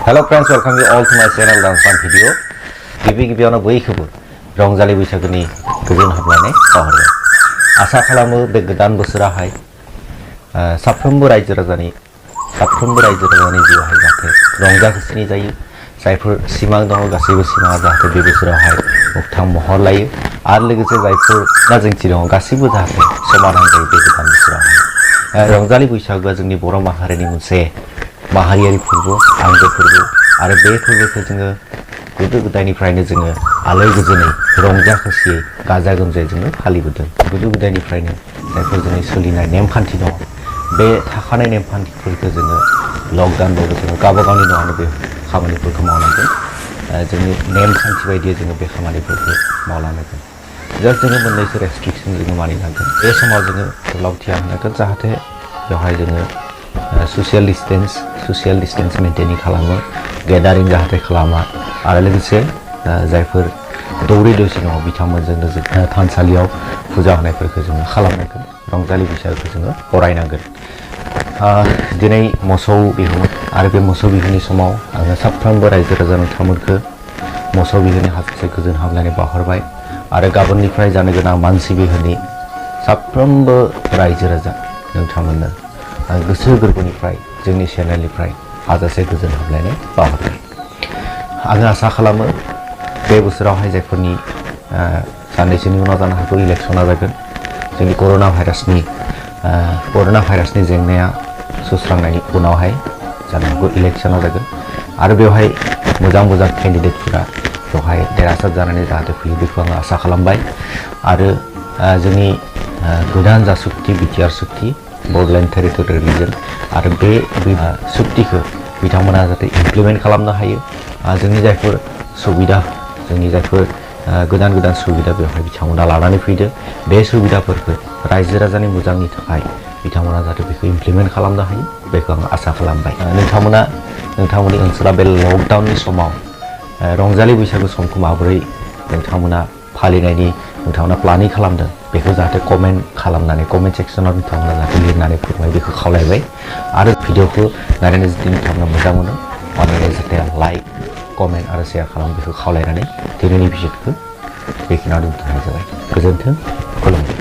Hello friends, welcome you all to my channel Dance Fun Video. गिबियावनो बयखौबो रंजालि बैसागुनि गोजोन हामलायनाय बावहरबाय। आसा खालामो बे गोदान बोसोराहाय साफ्रोमबो रायजो राजानि जिउआवहाय जाहाथे रंजा खुसिनि जायो। जायफोर सिमां दङ गासैबो सिमाङा जाहाथे बे बोसोरावहाय मोगथां महर लायो आरो लोगोसे जायफोर नाजोंथि दङ गासैबो जाहाथे समाधान जायो बे गोदान बोसोरावहाय। रंजालि बैसागुआ जोंनि बर' माहारिनि मोनसे माहारियारि फोरबो आंगो फोरबो आरो बे फोरबोखौ जोङो गोदो गोदायनिफ्रायनो जोङो आलो गोजोनै रंजा खुसियै गाजा गोमजायै जोङो फालिबोदों। गोदो गोदायनिफ्रायनो जायफोर जोंनि सोलिनाय नेमखान्थि दङ बे थाखानाय नेमखान्थिफोरखौ जोङो लकडाउनबाबो जोङो गावबा गावनि न'आवनो बे खामानिफोरखौ मावनांगोन। जोंनि नेमखान्थि बायदियै जोङो बे खामानिफोरखौ मावलांनांगोन। जास्ट जोङो मोननैसो रेस्ट्रिक्सन जोङो मानिनांगोन। बे समाव जोङो लावथिया होनांगोन जाहाथे बेवहाय जोङो ससियेल डिस्टेन्स मेनटेन खालामो, गेदारिं जाहाथे खालामा आरो लोगोसे जायफोर दौरि दौसि दङ बिथांमोनजों लोगोसे थानसालियाव फुजा होनायफोरखौ जोङो खालामनांगोन। रंजालि बैसागुखौ जोङो बरायनांगोन। दिनै मोसौ बिहु आरो बे मोसौ बिहुनि समाव आङो साफ्रोमबो रायजो राजा नोंथांमोनखौ मोसौ बिहुनि हाजासे गोजोन हामलायनाय बावहरबाय आरो गाबोननिफ्राय जानो गोनां मानसि बिहुनि साफ्रोमबो रायजो राजा नोंथांमोननो गोसो गोरबोनिफ्राय जोंनि चेनेलनिफ्राय हाजासे गोजोन हामलायनाय बावहरबाय। आङो आसा खालामो बे बोसोरावहाय जायफोरनि साननैसोनि उनाव जानो हागौ इलेक्सना जागोन। जोंनि कर'ना भाइरासनि जेंनाया सुस्रांनायनि उनावहाय जानो हागौ इलेक्सना जागोन आरो बेवहाय मोजां केन्डिडेटफोरा बेवहाय देरहासार जानानै जाहाथे फैयो बेखौ आङो आसा खालामबाय आरो जोंनि गोदान जा सुक्ति बिटिआर सुक्ति बड'लेण्ड टेरिटरियेल रिजन आरो बे सुक्तिखौ बिथांमोना जाहाथे इमप्लिमेन्ट खालामनो हायो। जोंनि जायफोर सुबिदा जोंनि जायफोर गोदान सुबिदा बेवहाय बिथांमोना लानानै फैदो बे सुबिदाफोरखौ रायजो राजानि मोजांनि थाखाय बिथांमोना जाहाथे बेखौ इमप्लिमेन्ट खालामनो हायो बेखौ आं आसा खालामबाय। नोंथांमोननि ओनसोला बे लकडाउननि समाव रंजालि बैसागु समखौ माबोरै नोंथांमोना फालिनायनि नोंथांमोना प्लानिं खालामदों बेखौ जाहाथे कमेन्ट सेक्सनाव नोंथांमोना जाहाथे लिरनानै फोरमाय बेखौ खावलायबाय आरो भिडिअखौ नायनानै जुदि नोंथांमोना मोजां मोनो अनलाइन जाहाथे लाइक कमेन्ट आरो शेयार खालाम बेखौ खावलायनानै दिनैनि भिडिअखौ बेखिनियाव दोनथ'नाय जाबाय। गोजोन्थों, खुलुमबाय।